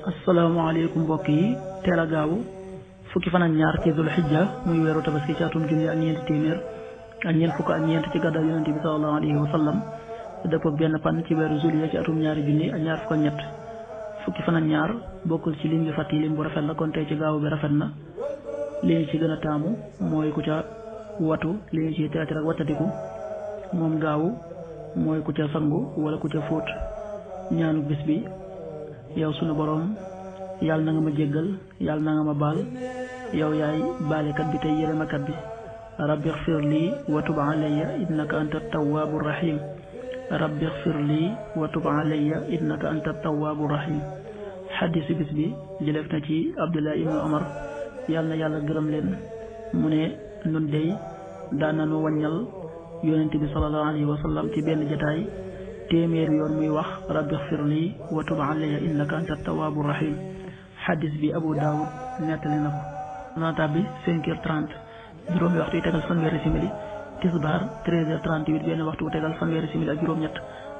asalaamaaleykum mbokk yi teel a gaawu fukki fan ak ñaar ci dul xijja muy weeru tabaski ci atum junni ak ñeenti téeméer ak ñeent fukk ak ñeent ci gàddaay yonente bi sallallahu alayhi wa sallam dëppoog benn pan ci weeru juillet ci atum ñaari junni ak ñaar fukk ak ñett fukki fan ak ñaar bokkul ci lim yu fàtt yi lim bu rafet la kon tey ci gaawu bi rafet na li ñu ci gën a taamu mooy ku ca watu li ñu ci teetir ak wattatiku moom gaawu mooy ku ca sangu wala ku ca fóot ñaanu bis bi yow sunu borom yàlla na nga ma jéggal yàlla na nga ma baal yow yaay baalekat bi tey yërëmakat bi rabbi xfir lii wa tub alayya innaka anta tawaabu rahim rabbi xfir lii wa tub alayya innaka anta tawaabu rahim xaddisu bis bi jëlef na ci Abdullah ibnu Omar yàlla na yàlla gërëm leen mu ne nun dey daan nañu wàññal yonent bi sallallahu alayhi wa sallam ci benn jataay téeméeri yoon muy wax rabbi xfir lii wa tub alayya innaka anta tawaabu rahim xaddis bi Abu Daawud nettali na ko naata bi 5h30 juróomi waxtu yu tegal fanweeri simili tisbaar 13h38 benn waxtu yu tegal fanweeri simili ak juróom-ñett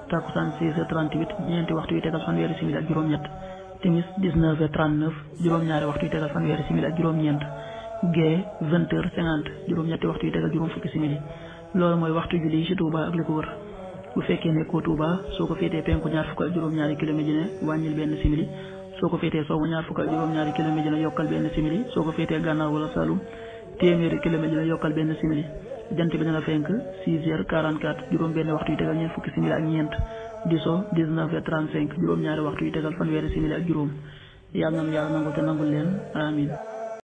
takkusaan 16h38 ñeenti waxtu yu tegal fanweeri simili ak juróom-ñett timis 19h39 juróom-ñaari waxtu yu tegal fanweeri simili ak juróom-ñeent gee 20h50 juróom-ñetti waxtu yu tegal juróom fukki simili loolu mooy waxtu julli yi ci Tuuba ak li ko wër bu fekkee nekkoo Tuuba soo ko féetee penku ñaar fukk ak juróom-ñaari kilomètre ji ne wàññil benn simili soo ko féetee soowu ñaar fukk ak juróom-ñaari kilomètre ji ne yokkal benn simili soo ko féetee gànnaar wala Saloum téeméeri kilomètre ji ne yokkal benn simili jant bi dana fenk 6h44 juróom benn waxtu yu tegal ñeent fukki simili ak ñeent di so 19h35 juróom-ñaari waxtu yu tegal fanweeri simili ak juróom yàlla na yàlla nangu te nangul leen amin